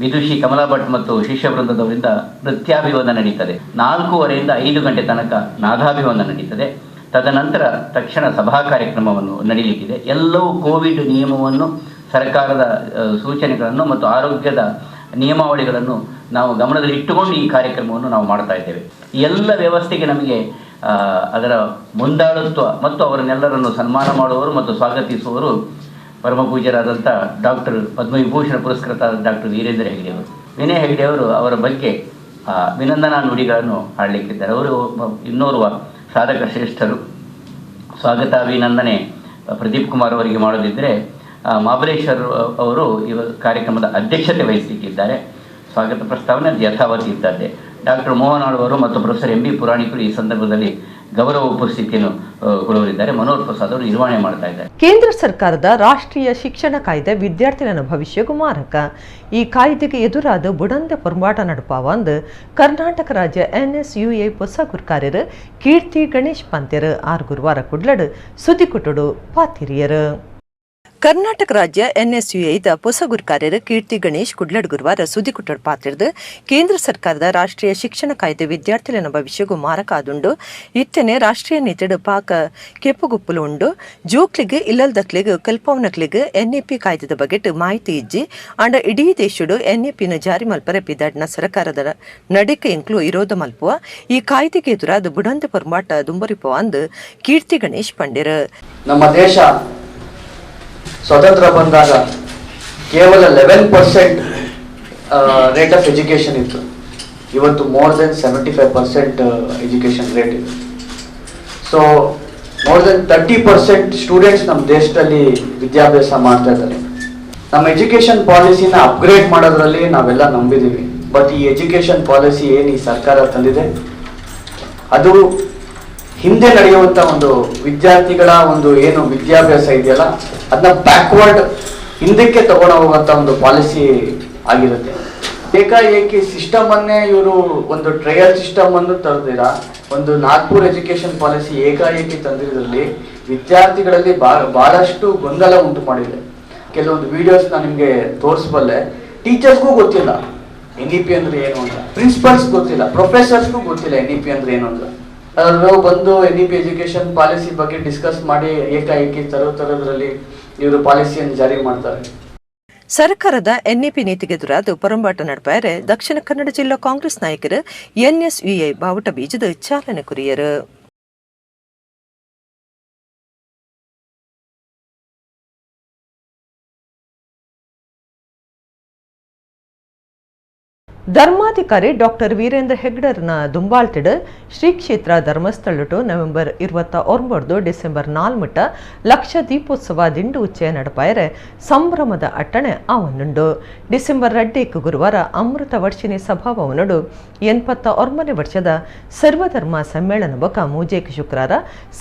[SPEAKER 6] ವಿದುಷಿ ಕಮಲಾ ಭಟ್ ಮತ್ತು ಶಿಷ್ಯ ವೃಂದದವರಿಂದ ನೃತ್ಯಾಭಿವಂದನ ನಡೀತದೆ. 4:30ರಿಂದ 5 ಗಂಟೆ ತನಕ ನಾದಾಭಿವಂದನ ನಡೀತದೆ. ತದನಂತರ ತಕ್ಷಣ ಸಭಾ ಕಾರ್ಯಕ್ರಮವನ್ನು ನಡೀಲಿಕ್ಕಿದೆ. ಎಲ್ಲವೂ ಕೋವಿಡ್ ನಿಯಮವನ್ನು, ಸರ್ಕಾರದ ಸೂಚನೆಗಳನ್ನು ಮತ್ತು ಆರೋಗ್ಯದ ನಿಯಮಾವಳಿಗಳನ್ನು ನಾವು ಗಮನದಲ್ಲಿ ಇಟ್ಟುಕೊಂಡು ಈ ಕಾರ್ಯಕ್ರಮವನ್ನು ನಾವು ಮಾಡ್ತಾ ಇದ್ದೇವೆ. ಎಲ್ಲ ವ್ಯವಸ್ಥೆಗೆ ನಮಗೆ ಅದರ ಮುಂದಾಳತ್ವ ಮತ್ತು ಅವರನ್ನೆಲ್ಲರನ್ನು ಸನ್ಮಾನ ಮಾಡುವವರು ಮತ್ತು ಸ್ವಾಗತಿಸುವವರು ಪರಮಪೂಜ್ಯರಾದಂಥ ಡಾಕ್ಟರ್ ಪದ್ಮವಿಭೂಷಣ ಪುರಸ್ಕೃತ ಡಾಕ್ಟರ್ ವೀರೇಂದ್ರ ಹೆಗ್ಗಡೆಯವರು. ವಿನಯ್ ಹೆಗ್ಗಡೆಯವರು ಅವರ ಬಗ್ಗೆ ಅಭಿನಂದನಾ ನುಡಿಗಳನ್ನು ಹಾಡಲಿಕ್ಕಿದ್ದಾರೆ. ಅವರು ಇನ್ನೋರ್ವ ಸಾಧಕ ಶ್ರೇಷ್ಠರು. ಸ್ವಾಗತ ಅಭಿನಂದನೆ ಪ್ರದೀಪ್ ಕುಮಾರ್ ಅವರಿಗೆ ಮಾಡೋದಿದ್ದರೆ, ಮಹಾಬಲೇಶ್ವರ್ ಅವರು ಇವ ಕಾರ್ಯಕ್ರಮದ ಅಧ್ಯಕ್ಷತೆ ವಹಿಸಲಿಕ್ಕಿದ್ದಾರೆ. ಸ್ವಾಗತ ಪ್ರಸ್ತಾವನೆ ಯಥಾವತಿ ಇದ್ದದ್ದೇ. ಡಾಕ್ಟರ್ ಮೋಹನ್ ಆಳ್ವರು ಮತ್ತು ಪ್ರೊಫೆಸರ್ ಎಂ.ಬಿ. ಪುರಾಣಿಕರು ಈ ಸಂದರ್ಭದಲ್ಲಿ ಗೌರವ ಉಪಸ್ಥಿತಿಯನ್ನು ಕೊಡಲಿದ್ದಾರೆ. ಮನೋಹರ್ ಪ್ರಸಾದ್ ಅವರು ನಿರ್ವಹಣೆ ಮಾಡ್ತಾ ಇದ್ದಾರೆ.
[SPEAKER 1] ಕೇಂದ್ರ ಸರ್ಕಾರದ ರಾಷ್ಟ್ರೀಯ ಶಿಕ್ಷಣ ಕಾಯ್ದೆ ವಿದ್ಯಾರ್ಥಿಗಳ ಭವಿಷ್ಯಕ್ಕೂ ಮಾರಕ. ಈ ಕಾಯ್ದೆಗೆ ಎದುರಾದ ಬುಡಂದ ಪೊರ್ಂಬಾಟ ನಡುಪಾವಂದು ಕರ್ನಾಟಕ ರಾಜ್ಯ ಎನ್ಎಸ್ಯುಎ ಹೊಸ ಗುರ್ಕಾರ್ಯರು ಕೀರ್ತಿ ಗಣೇಶ್ ಪಂತೆರು ಆರ್ ಗುರುವಾರ ಕುಡ್ಲಡು ಸುದ್ದಿಕುಟುಡು ಪಾತಿರಿಯರು. ಕರ್ನಾಟಕ ರಾಜ್ಯ ಎನ್ಎಸ್ಯುಐದ ಹೊಸ ಗುರುಕಾರ್ಯರು ಕೀರ್ತಿ ಗಣೇಶ್ ಕುಡ್ಲಡ್ ಗುರುವಾರ ಸುದ್ದಿಕುಟ್ಟಡ್ ಪಾತಿರ್ದು ಕೇಂದ್ರ ಸರ್ಕಾರದ ರಾಷ್ಟ್ರೀಯ ಶಿಕ್ಷಣ ಕಾಯ್ದೆ ವಿದ್ಯಾರ್ಥಿಗಳ ಭವಿಷ್ಯಗೂ ಮಾರಕ ಆದುಂಡು. ಇತ್ತನೆ ರಾಷ್ಟ್ರೀಯ ನೀತಿಡು ಪಾಕ ಕೆಪ್ಪುಗುಪ್ಪಲು ಉಂಡು. ಜೋಕ್ಲಿಗೆ ಇಲ್ಲಲ್ದಕ್ಲಿಗೆ ಕಲ್ಪವನಕ್ಲಿಗೆ ಎನ್ಇಪಿ ಕಾಯ್ದೆದ ಬಗೆಟ್ ಮಾಹಿತಿ ಇಜ್ಜಿ ಅಂಡ ಇಡೀ ದೇಶಡು ಎನ್ಇಪಿನ ಜಾರಿ ಮಲ್ಪರೆ ಪಿದಾಡ್ನ ಸರ್ಕಾರದ ನಡಿಕೆ ಇಂಕ್ಲು ಇರೋದ ಮಲ್ಪುವ ಈ ಕಾಯ್ದೆಗೆ ಎದುರಾದ ಬುಡಂದ ಪೊರ್ಂಬಾಟ ದುಂಬರಿಪುವ ಅಂದು ಕೀರ್ತಿ ಗಣೇಶ್ ಪಂಡಿರು.
[SPEAKER 7] ನಮ್ಮ ದೇಶ ಸ್ವತಂತ್ರ ಬಂದಾಗ ಕೇವಲ 11% rate of education ಇತ್ತು. ಇವತ್ತು more than 75% education rate ಇದೆ. So more than 30% students ನಮ್ಮ ದೇಶದಲ್ಲಿ ವಿದ್ಯಾಭ್ಯಾಸ ಮಾಡ್ತಾ ಇದ್ದಾರೆ. ನಮ್ಮ ಎಜುಕೇಷನ್ ಪಾಲಿಸಿನ ಅಪ್ಗ್ರೇಡ್ ಮಾಡೋದ್ರಲ್ಲಿ ನಾವೆಲ್ಲ ನಂಬಿದ್ದೀವಿ. ಬಟ್ ಈ ಎಜುಕೇಷನ್ ಪಾಲಿಸಿ ಏನು ಈ ಸರ್ಕಾರ ತಂದಿದೆ, ಅದು ಹಿಂದೆ ನಡೆಯುವಂಥ ಒಂದು ವಿದ್ಯಾರ್ಥಿಗಳ ಒಂದು ಏನು ವಿದ್ಯಾಭ್ಯಾಸ ಇದೆಯಲ್ಲ, ಅದನ್ನ ಬ್ಯಾಕ್ವರ್ಡ್ ಹಿಂದಕ್ಕೆ ತಗೊಂಡು ಹೋಗುವಂಥ ಒಂದು ಪಾಲಿಸಿ ಆಗಿರುತ್ತೆ. ಏಕಾಏಕಿ ಸಿಸ್ಟಮನ್ನೇ ಇವರು ಒಂದು ಟ್ರಯಲ್ ಸಿಸ್ಟಮ್ ಅನ್ನು ತರದಿರ ಒಂದು ನಾಗ್ಪುರ್ ಎಜುಕೇಷನ್ ಪಾಲಿಸಿ ಏಕಾಏಕಿ ತಂದಿರೋದ್ರಲ್ಲಿ ವಿದ್ಯಾರ್ಥಿಗಳಲ್ಲಿ ಬಹಳಷ್ಟು ಗೊಂದಲ ಉಂಟು ಮಾಡಿದೆ. ಕೆಲವೊಂದು ವಿಡಿಯೋಸ್ ನಾನು ನಿಮಗೆ ತೋರಿಸಬಲ್ಲೆ. ಟೀಚರ್ಸ್ಗೂ ಗೊತ್ತಿಲ್ಲ N E P ಅಂದ್ರೆ ಏನು ಅಂತ, ಪ್ರಿನ್ಸಿಪಲ್ಸ್ ಗೊತ್ತಿಲ್ಲ, ಪ್ರೊಫೆಸರ್ಸ್ಗೂ ಗೊತ್ತಿಲ್ಲ N E P ಅಂದ್ರೆ ಏನು ಅಂತ. ಅದರಲ್ಲೂ ಬಂದು N E P education policy ಬಗ್ಗೆ ಡಿಸ್ಕಸ್ ಮಾಡಿ ಏಕಾಏಕಿ ತರೋದ್ರಲ್ಲಿ ಇವರು ಪಾಲಿಸಿಯನ್ನು ಜಾರಿ ಮಾಡ್ತಾರೆ.
[SPEAKER 1] ಸರ್ಕಾರದ ಎನ್ಇಪಿ ನೀತಿಗೆ ಎದುರಾದ ಪೊರಂಬಾಟ ನಡಪಾಯರೆ ದಕ್ಷಿಣ ಕನ್ನಡ ಜಿಲ್ಲಾ ಕಾಂಗ್ರೆಸ್ ನಾಯಕರು ಎನ್ಎಸ್ಯುಐ ಬಾವುಟ ಬೀಜದ ಚಾಲನೆ ಕುರಿಯರು. ಧರ್ಮಾಧಿಕಾರಿ ಡಾಕ್ಟರ್ ವೀರೇಂದ್ರ ಹೆಗ್ಡರ್ನ ದುಂಬಾಳ್ತಿಡ್ ಶ್ರೀ ಕ್ಷೇತ್ರ ಧರ್ಮಸ್ಥಳಟು ನವೆಂಬರ್ 29 ಡಿಸೆಂಬರ್ 4 ಮಟ್ಟ ಲಕ್ಷ ದೀಪೋತ್ಸವ ದಿಂಡು ಉಚ್ಚಯ ನಡಪಾಯರೆ ಸಂಭ್ರಮದ ಅಟ್ಟಣೆ ಆವನ್ನುಂಡು. ಡಿಸೆಂಬರ್ 2 ಗುರುವಾರ ಅಮೃತ ವರ್ಷಿಣಿ ಸಭಾಭವನಡು 89ನೇ ವರ್ಷದ ಸರ್ವಧರ್ಮ ಸಮ್ಮೇಳನ ಬೊಕ ಮೂಜೇಕ್ ಶುಕ್ರಾರ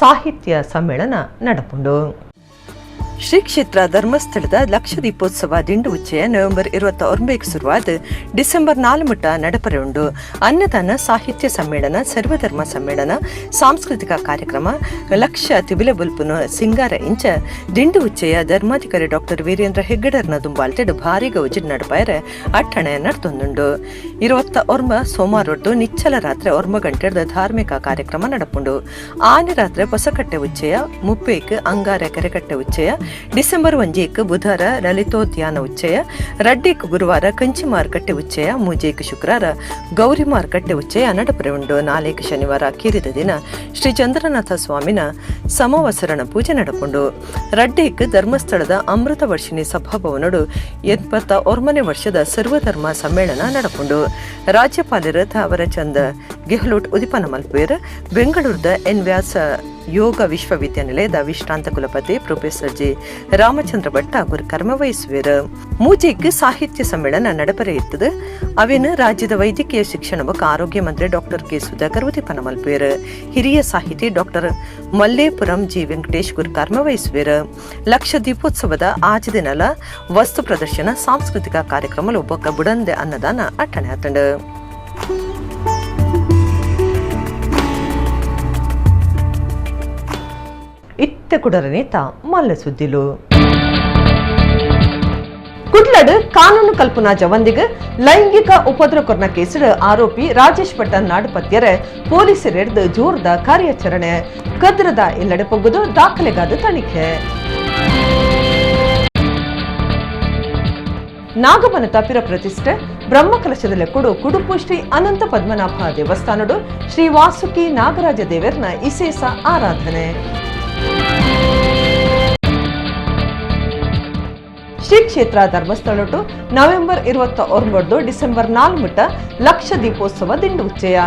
[SPEAKER 1] ಸಾಹಿತ್ಯ ಸಮ್ಮೇಳನ ನಡಪುಂಡು. ಶ್ರೀ ಕ್ಷೇತ್ರ ಧರ್ಮಸ್ಥಳದ ಲಕ್ಷ ದೀಪೋತ್ಸವ ದಿಂಡು ಉಚ್ಚಯ ನವೆಂಬರ್ 29 ಶುರುವಾದ ಡಿಸೆಂಬರ್ 4 ಮುಟ್ಟ ನಡಪರೆ ಉಂಡು. ಅನ್ನದಾನ, ಸಾಹಿತ್ಯ ಸಮ್ಮೇಳನ, ಸರ್ವಧರ್ಮ ಸಮ್ಮೇಳನ, ಸಾಂಸ್ಕೃತಿಕ ಕಾರ್ಯಕ್ರಮ, ಲಕ್ಷ ತಿಬಿಲೆ ಬುಲ್ಪುನು ಸಿಂಗಾರ ಇಂಚ ದಿಂಡು ಉಚ್ಚಯ ಧರ್ಮಾಧಿಕಾರಿ ಡಾಕ್ಟರ್ ವೀರೇಂದ್ರ ಹೆಗ್ಗಡರ್ನ ದುಂಬಾಲ್ತೆಡ್ ಭಾರಿ ಗೌಜಿಡ್ ನಡಪಾಯರೆ ಅಟ್ಟಣೆ ನಡ್ತೊಂದುಂಡು. 29 ಸೋಮವಾರೊಡ್ದು ನಿಚ್ಚಲ ರಾತ್ರಿ 9 ಗಂಟೆದ ಧಾರ್ಮಿಕ ಕಾರ್ಯಕ್ರಮ ನಡಪುಂಡು. ಆನೆ ರಾತ್ರಿ ಹೊಸಕಟ್ಟೆ ಉಚ್ಚಯ, ಮುಪ್ಪೇಕ್ ಅಂಗಾರ ಕೆರೆಕಟ್ಟೆ ಉಚ್ಚಯ, ಡಿಸೆಂಬರ್ 1 ಬುಧವಾರ ಲಲಿತೋದ್ಯಾನ ಉಚ್ಚಯ, 2 ಗುರುವಾರ ಕಂಚಿ ಮಾರುಕಟ್ಟೆ ಉಚ್ಚಯ, 3 ಶುಕ್ರವಾರ ಗೌರಿ ಮಾರುಕಟ್ಟೆ ಉಚ್ಚಯ ನಡಪರೆ ಉಂಡು. 4 ಶನಿವಾರ ಕಿರಿದ ದಿನ ಶ್ರೀ ಚಂದ್ರನಾಥ ಸ್ವಾಮಿನ ಸಮವಸರಣ ಪೂಜೆ ನಡಪುಂಡು. 2 ಧರ್ಮಸ್ಥಳದ ಅಮೃತ ವರ್ಷಿಣಿ ಸಭಾಭವನಡು 81ನೇ ವರ್ಷದ ಸರ್ವಧರ್ಮ ಸಮ್ಮೇಳನ ನಡಪುಂಡು. ರಾಜ್ಯಪಾಲರು ಥಾವರಚಂದ್ ಗೆಹ್ಲೋಟ್ ಉದಿಪನ ಮಲ್ಪೇರ್. ಬೆಂಗಳೂರದ ಎನ್ ವ್ಯಾಸ ಯೋಗ ವಿಶ್ವವಿದ್ಯಾನಿಲಯದ ವಿಶ್ರಾಂತ ಕುಲಪತಿ ಪ್ರೊಫೆಸರ್ ಜಿ ರಾಮಚಂದ್ರ ಭಟ್ಟ ಗುರುಕರ್ಮ ವಹಿಸುವರು. ಮೂಜೆಕ್ ಸಾಹಿತ್ಯ ಸಮ್ಮೇಳನ ನಡಪರೆ ಇತ್ತದು. ಅವೇನು ರಾಜ್ಯದ ವೈದ್ಯಕೀಯ ಶಿಕ್ಷಣ ಬೊಕ್ಕ ಆರೋಗ್ಯ ಮಂತ್ರಿ ಡಾಕ್ಟರ್ ಕೆ ಸುಧಾಕರ್ ಉದಿಪನ ಮಲ್ಪೇರು. ಹಿರಿಯ ಸಾಹಿತಿ ಡಾಕ್ಟರ್ ಮಲ್ಲೇಪುರಂ ಜಿ ವೆಂಕಟೇಶ್ ಗುರುಕರ್ಮ ವಹಿಸುವರು. ಲಕ್ಷ ದೀಪೋತ್ಸವದ ಆಜ ದಿನಲ ವಸ್ತು ಪ್ರದರ್ಶನ, ಸಾಂಸ್ಕೃತಿಕ ಕಾರ್ಯಕ್ರಮ ಬೊಕ್ಕ ಬುಡಂದೆ ಅನ್ನದಾನ ಅಟ್ಟಣೆ ಆತಂಡು. ಇತ್ತ ಕುಡರನೇತ ಮಲ್ಲ ಸುದ್ದಿಲು. ಕುಡ್ಲಡ್ ಕಾನೂನು ಕಲ್ಪನಾ ಜವಂದಿಗೆ ಲೈಂಗಿಕ ಉಪದ್ರವಕೊರ್ನ ಕೇಸಿಡ್ ಆರೋಪಿ ರಾಜೇಶ್ ಭಟ್ಟ ನಾಡುಪತ್ಯರ ಪೊಲೀಸರೆಡ್ದು ಜೋರ್ದ ಕಾರ್ಯಾಚರಣೆ. ಕದ್ರದ ಇಲ್ಲಡೆ ಪೊಗ್ಗುದು ದಾಖಲೆಗಾದ ತನಿಖೆ. ನಾಗಬನ ತಪಿರ ಪ್ರತಿಷ್ಠೆ ಬ್ರಹ್ಮಕಲಶದ ಲೆಕ್ಕಡು ಕುಡುಪು ಶ್ರೀ ಅನಂತ ಪದ್ಮನಾಭ ದೇವಸ್ಥಾನಡು ಶ್ರೀ ವಾಸುಕಿ ನಾಗರಾಜ ದೇವರ್ನ ಇಸೇಸ ಆರಾಧನೆ. ಶ್ರೀ ಕ್ಷೇತ್ರ ಧರ್ಮಸ್ಥಳಟು ನವೆಂಬರ್ 29 ಡಿಸೆಂಬರ್ 4 ಮುಟ್ಟ ಲಕ್ಷ ದೀಪೋತ್ಸವ ದಿಂಡು ಉಚ್ಚಯ.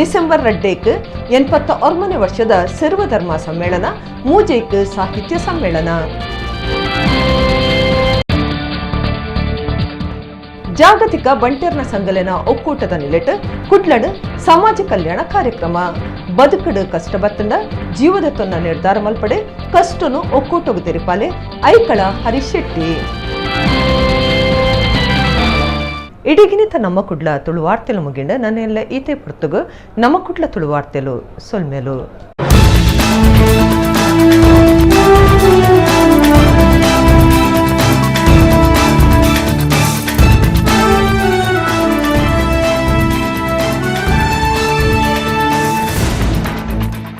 [SPEAKER 1] ಡಿಸೆಂಬರ್ 2 81ನೇ ವರ್ಷದ ಸರ್ವಧರ್ಮ ಸಮ್ಮೇಳನ, 3 ಸಾಹಿತ್ಯ ಸಮ್ಮೇಳನ. ಜಾಗತಿಕ ಬಂಟೆರ್ನ ಸಂಘಲೆನ ಒಕ್ಕೂಟದ ನಿಲೆಟ್ ಕುಡ್ಲಡ್ ಸಮಾಜ ಕಲ್ಯಾಣ ಕಾರ್ಯಕ್ರಮ. ಬದುಕಡು ಕಷ್ಟ ಬತ್ತಂಡ ಜೀವದ ತೊನ್ನ ನಿರ್ಧಾರ ಮಲ್ಪಡೆ ಕಷ್ಟನು ಒಕ್ಕೂಟಗು ತೆರಿಪಾಲೆ ಐಕಳ ಹರೀಶ್ ಶೆಟ್ಟಿ. ಇಡೀಗಿನಿತ ನಮ್ಮ ಕುಡ್ಲ ತುಳುವಾರ್ತೆಲು ಮುಗಿಂಡ ನನ್ನೆಲ್ಲ ಈತೆ ಪುರ್ತುಗು ನಮ್ಮ ಕುಡ್ಲ ತುಳುವಾರ್ತೆಲು ಸೊಲ್ಮೇಲು.